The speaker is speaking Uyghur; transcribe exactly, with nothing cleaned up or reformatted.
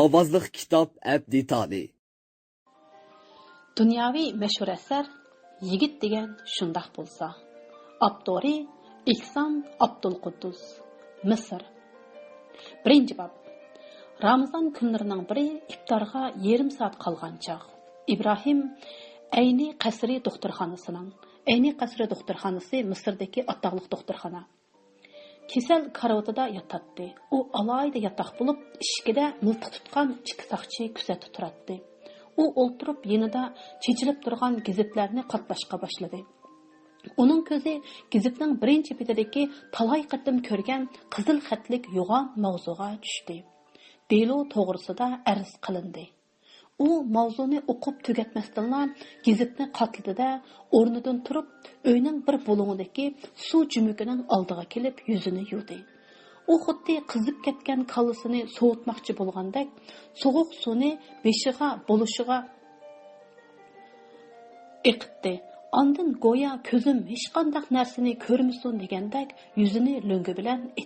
ئاۋازلىق كىتاب ئەپ دېتالى. دۇنياۋى مەشھۇر ئەسەر يىگىت دېگەن شۇنداق بولسا. ئاپتورى ئېھسان ئابدۇلقۇددۇس. مىسىر. بىرىنچى باب. رامىزان كۈنلىرىنىڭ بىرى، ئىپتارغا يېرىم سائەت قالغان چاغ. ئىبراھىم ئەينى قەسرى دوختۇرخانىسىنىڭ، ئەينى قەسرى دوختۇرخانىسى مىسىردىكى ئاتاقلىق دوختۇرخانا. كېسەل كارىۋىتىدا ياتاتتى. ئۇ ئالاھىدە ياتاق بولۇپ، ئىشىكىدە مىلتىق تۇتقان ئىككى ساقچى كۆزەتتە تۇراتتى. ئۇ ئولتۇرۇپ، يېنىدا چېچىلىپ تۇرغان گېزىتلەرنى قاتلاشقا باشلىدى. ئۇنىڭ كۆزى گېزىتنىڭ بىرىنچى بېتىدىكى تالاي قېتىم كۆرگەن قىزىل خەتلىك يوغان ماۋزۇغا چۈشتى. دېلو توغرىسىدا ئەرز قىلىندى. ئۇ ماۋزۇنى ئوقۇپ تۈگەتمەستىنلا، گېزىتنى قاتلىدى-دە، ئورنىدىن تۇرۇپ، ئۆينىڭ بىر بۇلۇڭىدىكى سۇ جۈمۈكىنىڭ ئالدىغا كېلىپ، يۈزىنى يۇدى. ئۇ خۇددى قىزىپ كەتكەن كاللىسىنى سوۋۇتماقچى بولغاندەك، سوغۇق سۇنى بېشىغا، بولۇشىغا ئېقىتتى. ئاندىن گويا «كۆزۈم ھېچقانداق نەرسىنى كۆرمىسۇن» دېگەندەك، يۈزىنى لۆڭگە بىلەن ئېتىپ